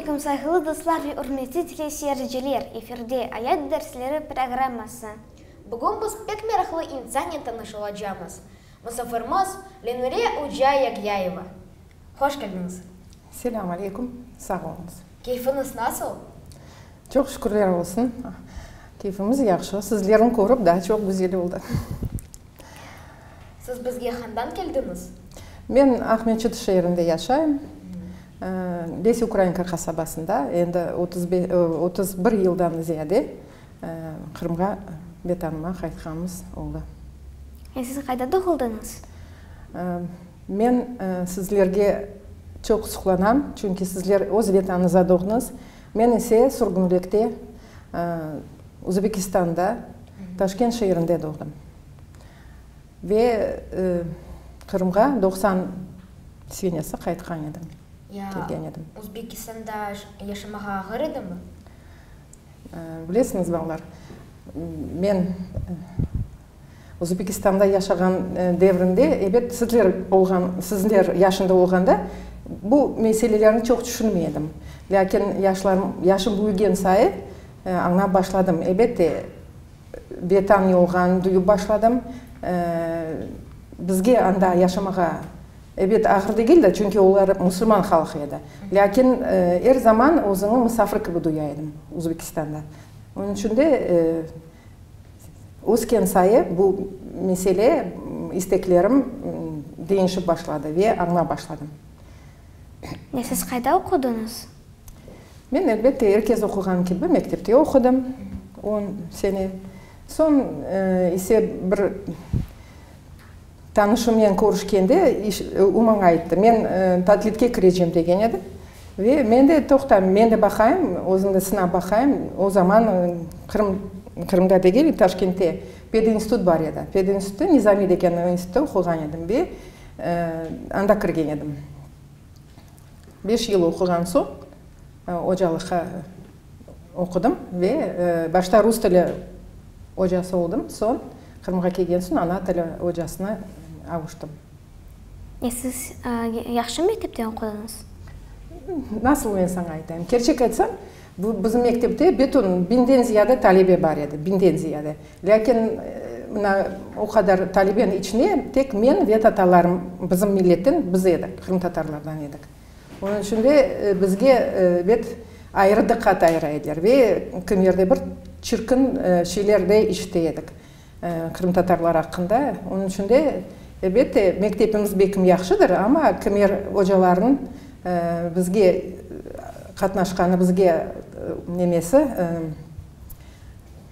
aleyküm, sayğılı dostlar ve ürmetli teleseyirciler! Efirde Ayat dersleri programması. Bugün biz pek meraqlı insannen tanış olacamız. Musafirimiz, Lenure oca Yagyayeva. Hoş keldiñiz! Selâm aleyküm, sağ oluñız. Keyfiñiz nasıl? Çoq şükürler olsun, keyfimiz yahşı. Sizlerni körip daa çoq güzel oldı. Siz bizge handan keldiñiz? Men Aqmeçit şeerinde yaşayım, Lesya Ukrainka qasabasında. Endi 31 yıldan ziyade Qırımğa, Vetanıma qaytqanımız oldı. Ya siz qayda doğuldıñız? Men sizlerge çoq suqlanam, çünki sizler öz Vetanıñızda doğdıñız, men ise sürgünlikte, Özbekistanda, Taşkent şeerinde doğdım. Ve Qırımğa 90 senesi qaytqan edim, kelgen edim. Ya Özbekistanda yaşamağa ağır edimi? Bilesiñiz, balalar, men Özbekistanda yaşağan devrinde, ebet, sizler olğan, sizler yaşında olğanda bu meselelerni çoq tüşünmey edim. Lâkin yaşlarım, yaşım büyügen sayı añlap başladım. Ebette, Vetan ne olğanını duyup başladım. Bizge anda yaşamağa, ebet, ağır degil de, çünki olar musulman halqı edi. Lâkin er zaman özüñi musafir kibi duya edim Özbekistanda. Onıñ içün de Ösken sayı bu mesele, isteklerim deñişip başladı ve añlap başladım. Ya siz qayda oqudıñız? Men, elbette, er kes oquğan kibi, mektepte oqudım on sene. Soñ ise bir Tanışımnen körüşkende, o maña ayttı, men tatlitke kirecem degen edi. Ve men de, toqta, men de baqayım, özüm de sınap baqayım. O zaman Qırım, Qırımda degil, Taşkentte pedinstitut bar edi. Pedinstitutta, Nizami degen institutta oquğan edim ve anda kirgen edim. Beş yıl oquğan soñ, ocalıqqa oqudım ve başta rus tili ocası oldım, soñ Qırımğa kelgen soñ ana tili ocasına avuştım. Ya siz yahşı mektepte oqudıñız? Nasıl men saña aytayım? Kerçek aytsam, bu bizim mektepte bütün biñden ziyade talebe bar edi, biñden ziyade. Lâkin mına o qadar talebeniñ içine tek men ve tatalarım bizim milletten biz edik, qırımtatarlardan edik. Onıñ içün de bizge ebet ayrı diqqat ayıra ediler ve kimerde bir çirkin şeyler de işite edik qırımtatarlar aqqında. Onıñ içün de, elbette, mektepimiz bekim yahşıdır, amma kimer ocalarnıñ bizge qatnaşqanı, bizge nemesi,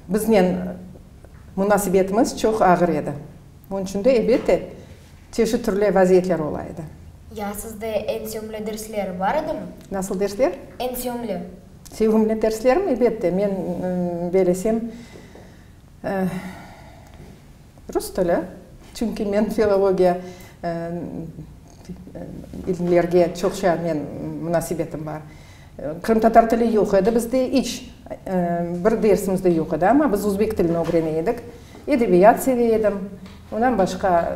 biznen munasebetimiz çoq ağır edi. Onıñ içün de, elbette, Çeşit türlü vaziyetler ola edi. Ya sizde eñ sevimli dersler bar edimi? Nasıl dersler? Eñ sevimli. Sevimli derslerim, elbette, men belesem, rus tili, çünki men filologiya ilimlerge çoqça men munasebetim bar. Qırımtatar tili yoq edi bizde, iç bir dersimizde yoq edi, amma biz özbek tilini ögrene edik. Edebiyat seve edim. Ondan başqa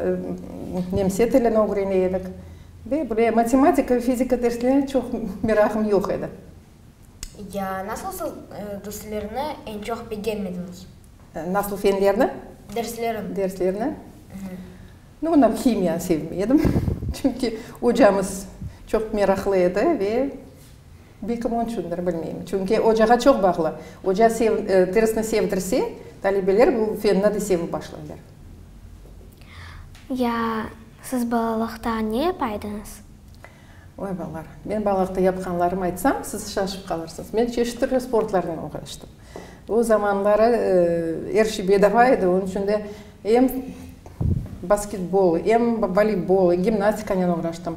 nemse tilini ögrene edik. Ve böyle matematika ve fizika derslerine çoq merağım yoq edi. Ya nasıl siz derslerni eñ çoq begenmediñiz? Nasıl fenlerni? Derslerin. Derslerni? Nu, ondan himiyanı sevmey edim. Çünki ocamız çoq meraqlı edi ve belki onıñ içündir, bilmeyim. Çünki ocağa çoq bağlı. Oca dersni sevdirse, talebeler bu fenni de sevip başlaylar. Ya siz balalıqta ne yapa ediñiz? Oy, balalar, men balalıqta yapqanlarımı aytsam, siz şaşıp qalırsıñız. Men çeşit türlü sportlarnen oğraştım. O zamanları er şey bedava edi, onıñ içün de em basketbol, em voleybol, gimnastikanen oğraştım.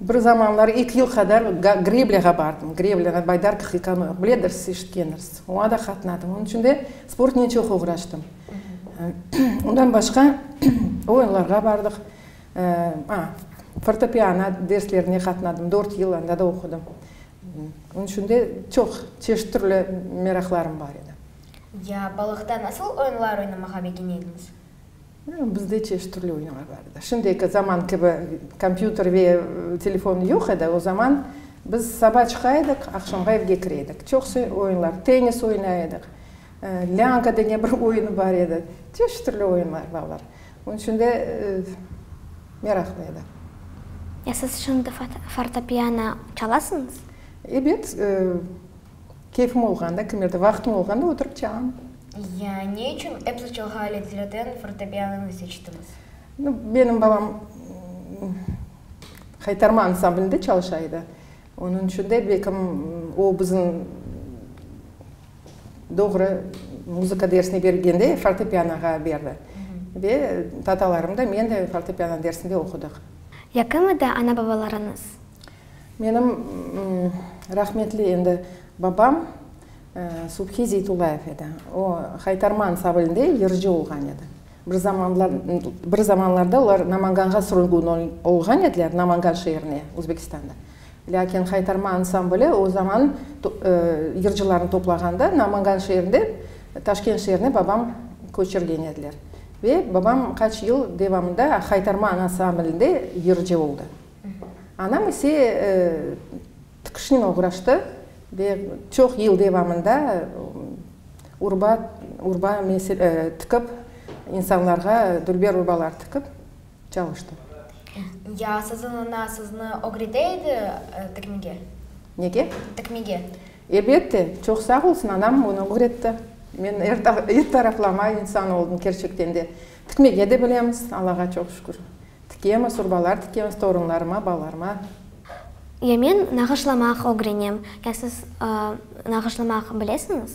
Bir zamanları eki yıl qadar greblâğa bardım, greblâğa, baydarkah i kanoe, biledirsiz, eşitkendirsiz, oña da qatnadım. Onıñ içün de sportnen çoq oğraştım. Ondan başqa oyunlarğa bardıq. A, fortepiano derslerine qatnadım, dört yıl anda da oqudım. Onıñ içün de çoq çeşit türlü meraqlarım bar edi. Ya balıqta nasıl oyunlar oynamağa begene ediñiz? Bizde çeşit türlü oyunlar bar edi. Şimdiki zaman kibi kompyuter ve telefon yoq edi. O zaman. Biz saba çıqa edik, aqşamğa evge kire edik. Çoqusı oyunlar, tennis oynay edik, lânka degen bir oyunı bar edi. Çeşit türlü oyunlar, balalar. Onıñ içün de meraqlı edi. Ya siz şimdi fortepiano çalasıñız? Ebet, keyfim olğanda, kimerde vaqtım olğanda oturıp çalam. Ya ne içün episi çalğı aletlerden fortepianonı seçtiñiz? Benim babam Haytarma ansamblinde çalışa edi. Onıñ içün de belkim o bizim doğru muzıka dersine bergende fortepianoğa berdi. Ve tatalarım da, men de fortepiano dersinde oqudıq. Ya kim edi ana-babalarıñız? Menim rahmetli endi babam Subhi Zeytullayev edi. O, Haytarma ansamblinde yırcı olğan edi. Bir zamanlar, bir zamanlarda olar Namanganğa sürgün olğan ediler, Namangan şeerine, Özbekistanda. Lâkin Haytarma ansambli o zaman yırcılarnı toplağanda Namangan şeerinden Taşkent şeerine babam köçürgen ediler. Ve babam qaç yıl devamında Haytarma ansamblinde yırcı oldı. Anam ise tikişnen oğraştı ve çoq yıl devamında urba, urba tikip, insanlarğa dülber urbalar tikip çalıştı. Ya siziñ ana sizni ögrete edi tikmege? Nege? Tikmege. Elbette, çoq sağ olsun, anam bunı ögretti. Men er taraflama insan oldım kerçekten de. Tikmege de bilemiz, Allağa çoq şükür. Tikemiz, urbalar tikemiz torunlarıma, balalarıma. Ya men nağışlamaq ögrenem. Ya siz nağışlamaq bilesiñiz?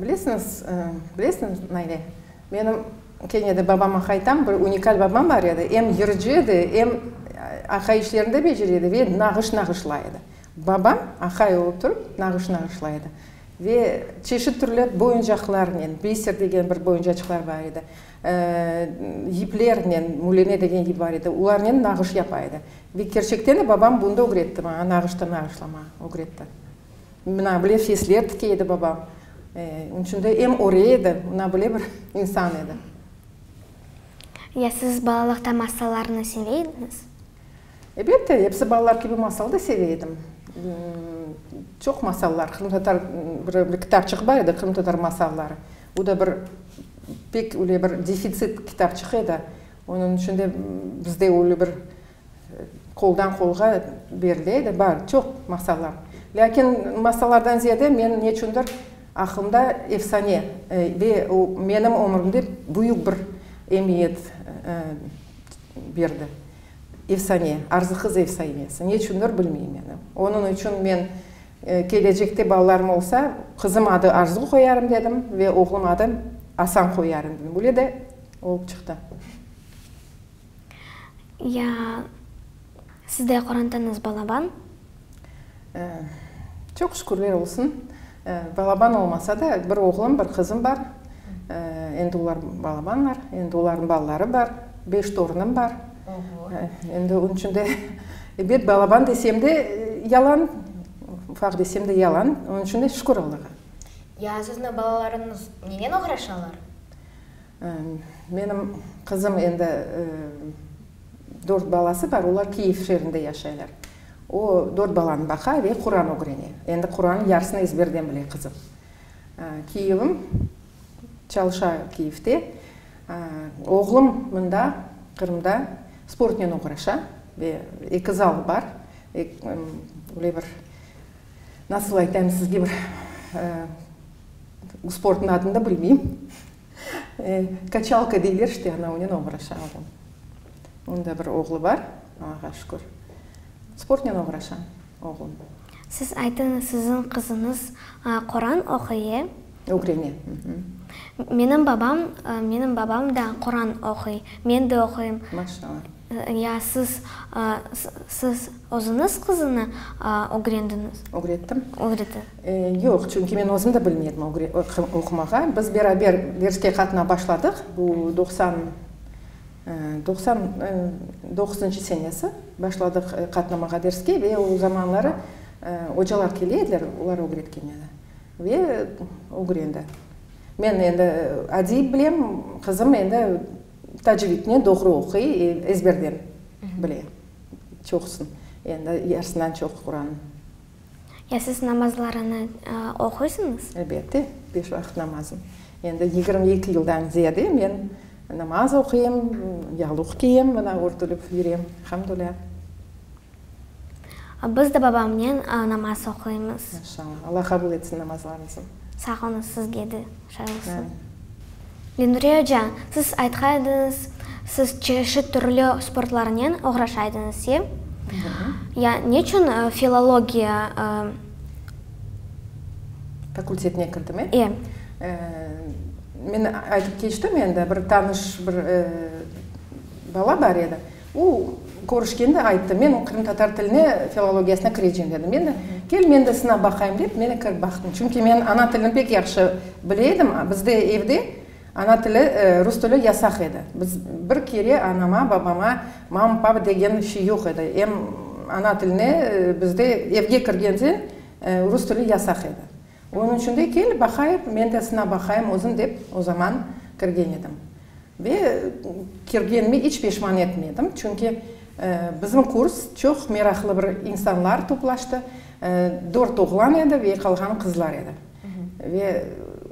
Bilesiñiz, bilesiñiz, Naile, menim kene de babama qaytam, bir unikal babam bar edi, em yırcı edi, em aqay işlerini de becere edi ve nağış nağışlay edi. Babam aqay olıp turıp nağış nağışlay edi. Ve çeşit türlü boyuncaqlarnen, biser degen bir boyuncaçıqlar bar edi, yiplernen, mülene degen yip bar edi, olarnen nağış yapa edi. Ve kerçekten de babam bunı da ögretti maña, nağışta nağışlama ögretti. Mına bile fesler tike edi babam. Onıñ içün de em öre edi, mına bile bir insan edi. Ya siz balalıqta masallarnı seve ediñiz? Elbette, episi balalar kibi masal da seve edim. Çoq masallar, qırımtatar bir kitapçıq bar edi, qırımtatar masalları. O da bir pek öyle bir defitsit kitapçıq edi. Onıñ içün de bizde öyle bir qoldan qolğa berile edi. Bar, çoq masallar. Lâkin masallardan ziyade men neçündir aqlımda efsane ve o menim ömrümde büyük bir emiyet berdi. Efsane, Arzı-qız efsanesi. Neçündir bilmeyim endi. Onıñ içün men kelecekte balalarım olsa, qızım adı Arzu qoyarım dedim ve oğlum adı Asan qoyarım dedim. Öyle de olıp çıqtı. Ya sizde qorantañız balaban? Çoq şükürler olsun. Balaban olmasa da, bir oğlum, bir qızım bar. Endi olar balabanlar, endi olarnıñ balaları bar. Beş torunım bar. Endi onıñ içün de, ebet, balaban desem de yalan, ufaq desem de yalan. Onıñ içün de şükür Allağa. Ya siziñ balalarıñız nenen oğraşalar? Menim qızım endi dört balası bar, olar Kiyev şeerinde yaşaylar. O, dört balanı baqa ve Quran ögrene. Endi Qurannıñ yarısını ezberden bile qızım. Kiyevim çalışa Kiyevde. Oğlum mında, Qırımda sportnen oğraşa ve eki zal bar. Öyle bir, nasıl aytayım sizge bir, bu sportnıñ adını da bilmeyim. Kaçalka deyler işte, ana onen oğraşa oğlum. Onıñ da bir oğlu bar, Allağa şükür. Sportnen oğraşa oğlum. Siz aytıñız, siziñ qızıñız Quran oquy, e? Ögrene. Menim babam, menim babam da Quran oquy, men de oquyım. Maşallah. Ya siz, siz özüñiz qızını ögrendiñiz? Ögrettim. Ögretti. Yoq, çünki men özüm de bilmey edim oqumağa. Biz beraber derske qatına başladıq, bu 90, 99-ncı senesi başladıq qatnamağa derske ve o zamanları ocalar kele ediler, olar ögretken edi. Ve ögrendi. Men endi adiy bilem, qızım endi tacvidnen doğru oquy, ezberden bile çoqusını. Endi yarısından çoq Quran. Ya siz namazlarını oquysıñız? Elbette, beş vaqıt namazım. Endi 22 yıldan ziyade men namaz oquyım, yağluq kiyem, mına örtülip yürem, elhamdülâ. Biz de babamnen namaz oquymız. Maşallah, Alla qabul etsin namazlarıñızı. Sağ oluñız, sizge de şay olsun. Lenuriye oca, siz aytqaydıñız, siz çeşit türlü sportlarnen oğraşaydıñız, ye? Ya neçün filologiya? Fakultetine kirdim, e? E. Men aytıp keçtim endi, bir tanış bir bala bar edi. O, körüşkende ayttı, men qırımtatar tiline, filologiyasına kirecem dedi. Men de, kel, men de sınap baqayım dep, men de kirip baqtım. Çünki men ana tilini pek yahşı bile edim. Bizde evde ana tili, rus tili yasaq edi. Biz bir kere anama, babama mam, pap degen şey yoq edi. Em ana tiline bizde evge kirgende rus tili yasaq edi. Onıñ içün de kel, baqayıq, men de sınap baqayım özüm dep o zaman kirgen edim. Ve kirgenime iç peşman etmedim, çünki bizim kurs çoq meraqlı bir insanlar toplaştı, dört oğlan edi ve qalğanı qızlar edi. Ve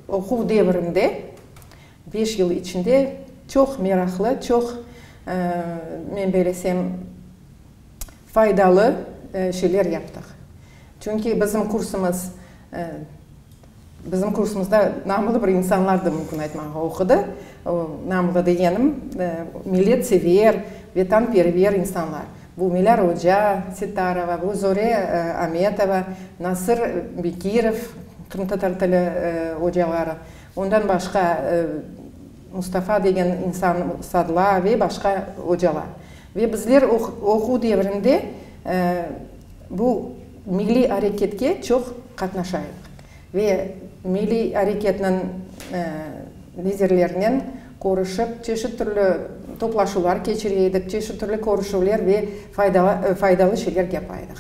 oquv devrinde, beş yıl içinde çoq meraqlı, çoq, men belesem, faydalı şeyler yaptıq. Çünki bizim kursumız, bizim kursumızda namlı bir insanlar da mümkün aytmağa oqudı. Namlı degenim, milletsever, vetanperver insanlar. Bu Milâr oca Settarova, bu Zore Ametova, Nasır Bekirov, qırımtatar tili ocaları, ondan başqa Mustafa degen insan, Sadla ve başqa ocalar. Ve bizler oquv devrinde bu milliy areketke çoq qatnaşa edik. Ve milliy areketniñ liderlerinen körüşip, çeşit türlü toplaşuvlar keçire edik, çeşit türlü körüşüvler ve faydalı şeyler yapa edik.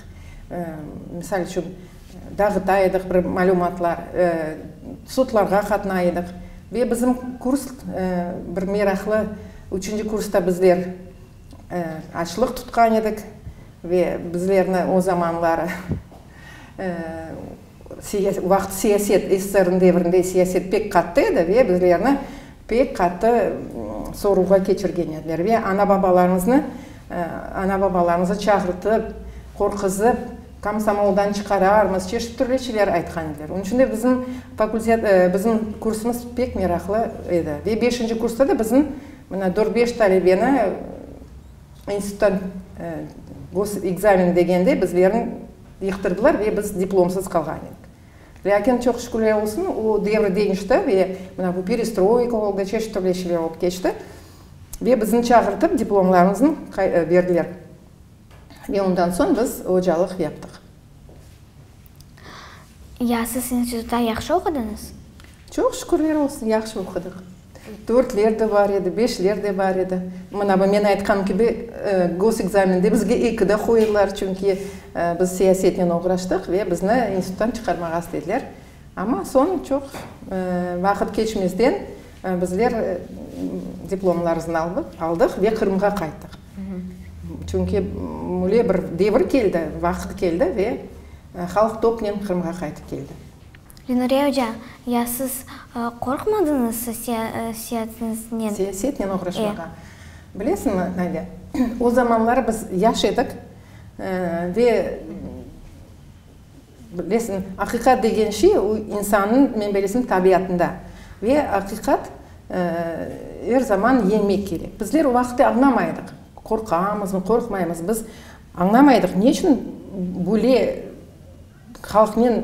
Misal içün, dağıta edik bir malümatlar, sudlarğa qatnay edik. Ve bizim kurs bir meraqlı, üçünci kursta bizler açlıq tutqan edik ve bizlerni o zamanları vaqıt siyaset, SSRniñ devrinde siyaset pek qattı edi ve bizlerni pek qattı sorğuğa keçirgen ediler. Ve ana-babalarımıznı, ana-babalarımızı çağırtıp, qorquzıp, Komsomoldan çıqararmız, çeşit türlü şeyler aytqan ediler. Onıñ içün de bizim fakultet, bizim kursumız pek meraqlı edi. Ve beşinci kursta da bizim mına dört-beş talebeni instituttan gosekzamen degende bizlerni yıqtırdılar ve biz diplomsız qalğan edik. Lâkin çoq şükürler olsun, o devir deñişti ve mına bu perestroyka oldı, çeşit türlü şeyler olıp keçti. Ve bizni çağırtıp diplomlarımıznı berdiler. Ve ondan soñ biz ocalıq yaptıq. Ya siz institutta yahşı oqudıñız? Çoq şükürler olsun, yahşı oqudıq. Dörtler de bar edi, beşler de bar edi. Mına bu men aytqan kibi, gosekzamende bizge eki de qoydılar, çünki biz siyasetnen oğraştıq ve bizni instituttan çıqarmağa istediler. Amma soñ çoq vaqıt keçmezden bizler diplomlarımıznı aldıq ve Qırımğa qayttıq. Çünki öyle bir devir keldi, vaqıt keldi ve halq topnen Qırımğa qaytıp keldi. Lenuriye oca, ya siz qorqmadıñız siyasetnen? Siyasetnen oğraşmağa? Bilesiñmi, Nadiya, o zamanları biz yaş edik ve Bilesiñ, aqiqat degen şey, o insannıñ, men bilesem, tabiatında. Ve aqiqat er zaman yeñmek kerek. Bizler o vaqıtta añlamay edik. Qorqamızmı, qorqmaymız, biz añlamay edik, ne içün böyle halqnen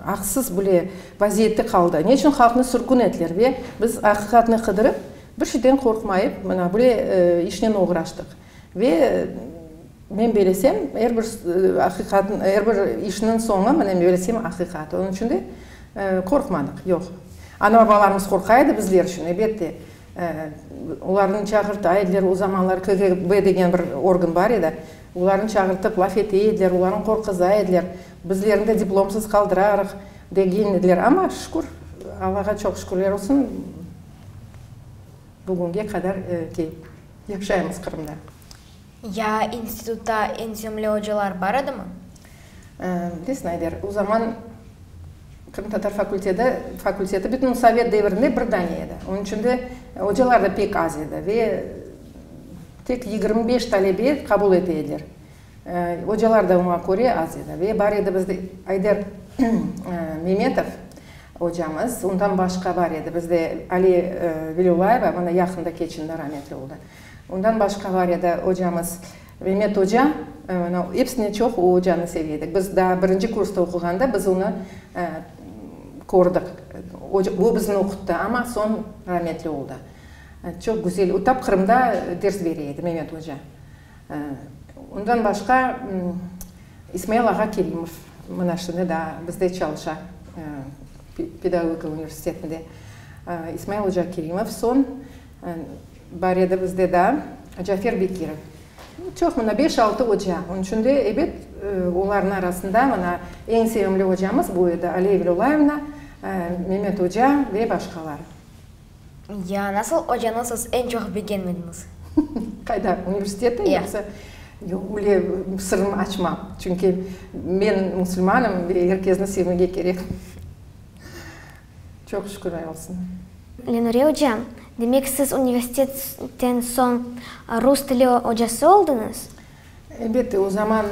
aqsız böyle vaziyette qaldı, ne içün halqnı sürgün ettiler. Ve biz aqiqatnı qıdırıp, bir şeyden qorqmayıp, mına böyle işnen oğraştıq. Ve men belesem, er bir aqiqatnıñ, er bir işniñ soñu, mına men belesem, aqiqat. Onıñ içün de qorqmadıq, yoq. Ana-babalarımız qorqa edi bizler içün, elbette. Olarnı çağırta ediler, o zamanlar KGB degen bir organ bar edi. Olarnı çağırtıp laf ete ediler, olarnı qorquza ediler. Bizlerni de diplomsız qaldırarıq, degen ediler. Amma şükür, Allağa çoq şükürler olsun, bugünge qadar kelip yaşaymız Qırımda. Ya institutta eñ sevimli ocalar bar edimi? Bilesiñ, Ayder, o zaman qırımtatar fakulteti, fakulteti bütün sovet devrinde bir dane edi. Onıñ içün de ocalar da pek az edi ve tek 25 talebe qabul ete ediler. Ocalar da oña köre az edi. Ve bar edi bizde Ayder Memetov ocamız, ondan başqa bar edi bizde Ali Velilâyeva, mına yaqında keçindi, rametli oldı. Ondan başqa bar edi ocamız Memet oca, mına episinden çoq o ocanı seve edik. Biz daa birinci kursta oquğanda biz onı kördik. O bizni oquttı, amma soñ rametli oldı. Çoq güzel, o tap Qırımda ders bere edi Memet oca. Ondan başqa İsmail ağa Kerimov, mına şimdi daa bizde çalışa, pedagogika universitetinde. İsmail oca Kerimov, soñ bar edi bizde daa Cafer Bekirov. Çoq mına beş-altı oca. Onıñ içün de, ebet, olarnıñ arasında mına eñ sevimli ocamız bu edi, Aliye Velilâyevna, Memet oca ve başqalar. Ya nasıl ocanı siz eñ çoq begenmediñiz? Qayda, universitette yoqsa? Yoq, öyle sırnı açmam. Çünki men musulmanım ve er kesni sevmege kerek. Çoq şükür olsun. Lenure oca, demek siz universitetten soñ rus tili ocası oldıñız? Elbette, o zaman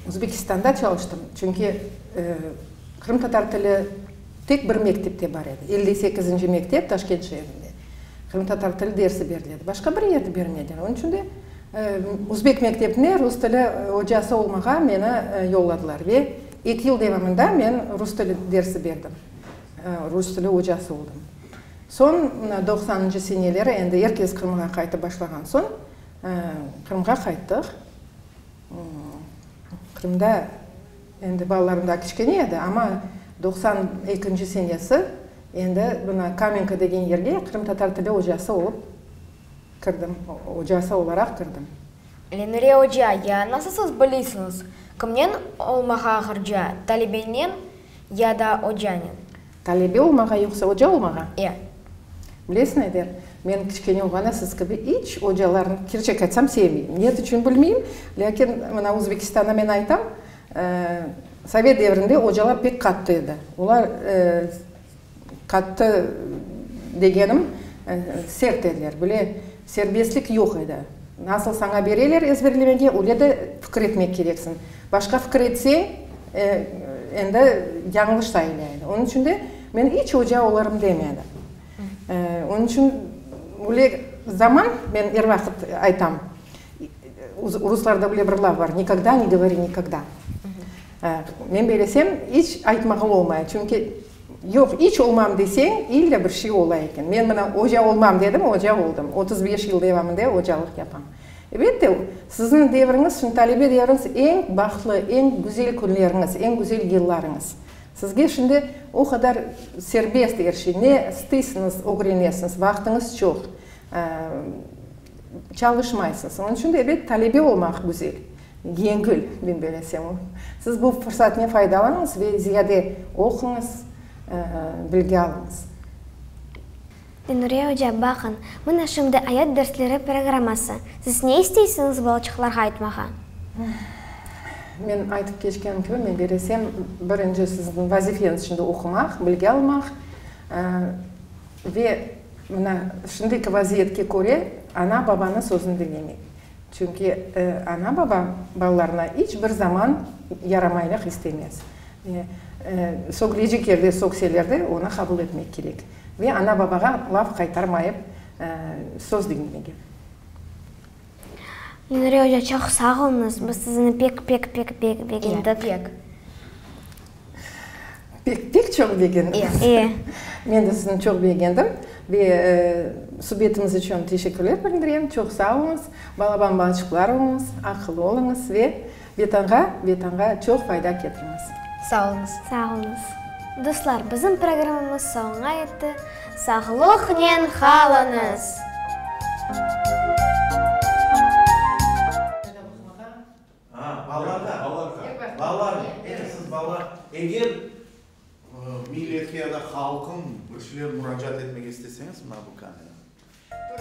Özbekistanda çalıştım, çünki qırımtatar tili tek bir mektepte bar edi, 58-nci mektep Taşkent şeerinde qırımtatar tili dersi berile edi, başqa bir yerde bermediler. Onıñ içün de özbek mektebine rus tili ocası olmağa meni yolladılar ve eki yıl devamında men rus tili dersi berdim, rus tili ocası oldım. Soñ, doqsanıncı seneleri endi er kes Qırımğa qaytıp başlağan soñ, Qırımğa qayttıq. Qırımda endi balalarım daa kiçkene edi, amma 92-nci senesi endi mına Kamenka degen yerge qırımtatar tili ocası olıp kirdim, ocası olaraq kirdim. Lenure oca, ya nasıl siz bilisiñiz, kimnen olmağa ağırca, talebenen ya da ocanen? Talebe olmağa yoqsa oca olmağa? E. Bilesiñ, Ayder, men kiçkene olğanda siz kibi iç ocalarnı, kerçek aytsam, sevmeyim. Ne içün bilmeyim, lâkin mına Özbekistanda men aytam, sovet devrinde ocalar pek qattı edi. Olar qattı degenim, sert ediler. Böyle serbestlik yoq edi. Nasıl saña bereler ezberlemege, öyle de fikir etmek kereksiñ. Başqa fikir etseñ, endi yañlış sayıla edi. Onıñ içün de men iç oca olurım demedim. Onıñ içün öyle zaman, men er vaqıt aytam, ruslarda öyle bir laf bar, nikogda ne govori nikogda. Men belesem, iç aytmağa olmay, çünki yoq, iç olmam deseñ, ille bir şey ola eken. Men mına oca olmam dedim, oca oldım. 35 yıl devamında ocalıq yapam. Elbette, siziñ devriñiz, şimdi talebe devriñiz eñ bahtlı, eñ güzel künleriñiz, eñ güzel yıllarıñız. Sizge şimdi o qadar serbest er şey, ne isteysiñiz ögrenesiñiz, vaqtıñız çoq, çalışmaysıñız. Onıñ içün de, ebet, talebe olmaq güzel, yengil, men belesem. Siz bu fırsatnen faydalanıñız ve ziyade oquñız, bilgi alıñız. Nuriye oca, baqıñ, mına şimdi Ayat dersleri programması. Siz ne isteysiñiz balaçıqlarğa aytmağa? Men aytıp keçkenim kibi, men belesem, birinci siziñ vazifeñiz şimdi oqumaq, bilgi almaq ve mına şimdiki vaziyetke köre ana-babanıñ sözüni diñlemek. Çünki ana-baba balalarına iç bir zaman yaramaylıq istemez. Sögülecek yerde sögseler de, onı qabul etmek kerek. Ve ana-babağa laf qaytarmayıp, söz diñlemege. Nuriye oca, çoq sağ oluñız, biz sizni pek, pek, pek begendik. Pek. Pek, pek çoq begendim. E. Men de sizni çoq begendim. Ve subetimiz içün teşekkürler bildirem. Çoq sağ oluñız. Balaban balaçıqlar oluñız, aqıllı oluñız ve Vetanğa, Vetanğa çoq fayda ketiriñiz. Sağ oluñız. Sağ oluñız. Dostlar, bizim programmamız soñuna yetti. Sağlıqnen qalıñız! Balalarğa, balalar, siz balalar, eger milletke ya da halqın bir şeyler muracaat etmege isteseñiz, mına bu kamera.